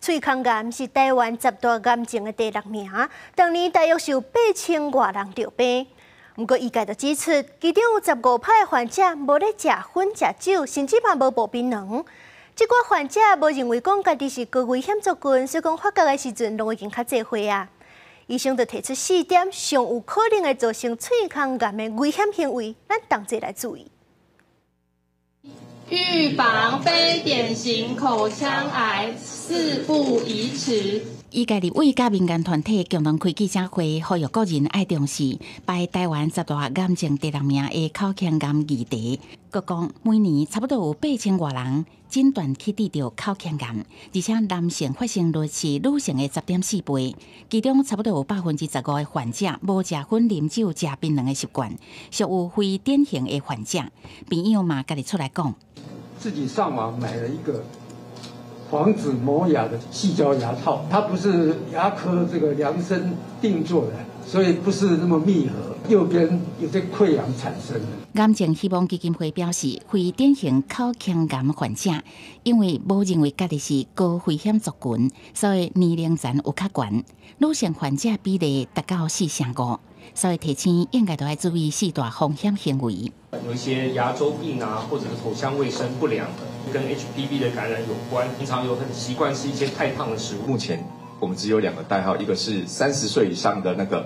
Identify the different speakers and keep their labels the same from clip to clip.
Speaker 1: 喙腔癌是台灣十大癌症的第六名，逐年大約是有8000外人著病。毋過醫界就指出，其中有15趴的患者無咧食薰食酒，甚至嘛無哺檳榔。這寡患者無認為講家己是高危險族群，所以講發覺的時陣攏已經較濟歲啊。醫生就提出四點上有可能會造成喙腔癌的危險行為，咱同齊來注意。
Speaker 2: 預防非典型口腔癌，事不宜遲。
Speaker 3: 醫界立委佮民間團體共同開記者會，呼籲國人愛重視排台灣十大癌症第六名的口腔癌議題。閣講每年差不多有8000外人診斷去得著口腔癌，而且男性發生率是女性的10.4倍。其中差不多有15%的患者無食薰、啉酒、食檳榔的習慣，屬於非典型的患者。病友嘛，家己出來講。
Speaker 4: 自己上網買了一個防止磨牙的矽膠牙套，它不是牙科這個量身定做的，所以不是那麼密合，右邊有些潰瘍產生。
Speaker 3: 癌症希望基金會表示，非典型口腔癌患者因為無認為家己是高危險族群，所以年齡層有較懸。女性患者比例達到4成5，所以提醒應該都愛注意四大風險行為。
Speaker 5: 有一些牙周病啊，或者是口腔衛生不良的，跟 HPV 的感染有關。平常有很習慣吃一些太燙的食物。
Speaker 6: 目前我們只有兩個代號，一個是30歲以上的那個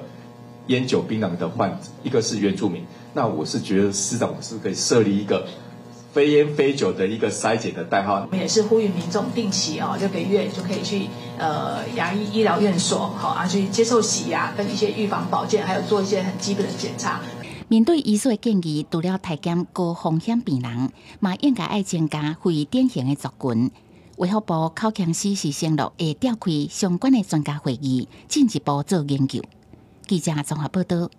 Speaker 6: 菸酒檳榔的患者，一個是原住民。那我是覺得司長，我是可以設立一個非菸非酒的一個篩檢的代號。
Speaker 7: 我們也是呼籲民眾定期哦，6個月就可以去牙醫醫療院所，好啊去接受洗牙跟一些預防保健，還有做一些很基本的檢查。
Speaker 3: 面對醫師的建議，除了篩檢高風險病人，嘛應該愛增加非典型的族群。衛福部口腔司是承諾會召開相關的專家會議，進一步做研究。記者綜合報道。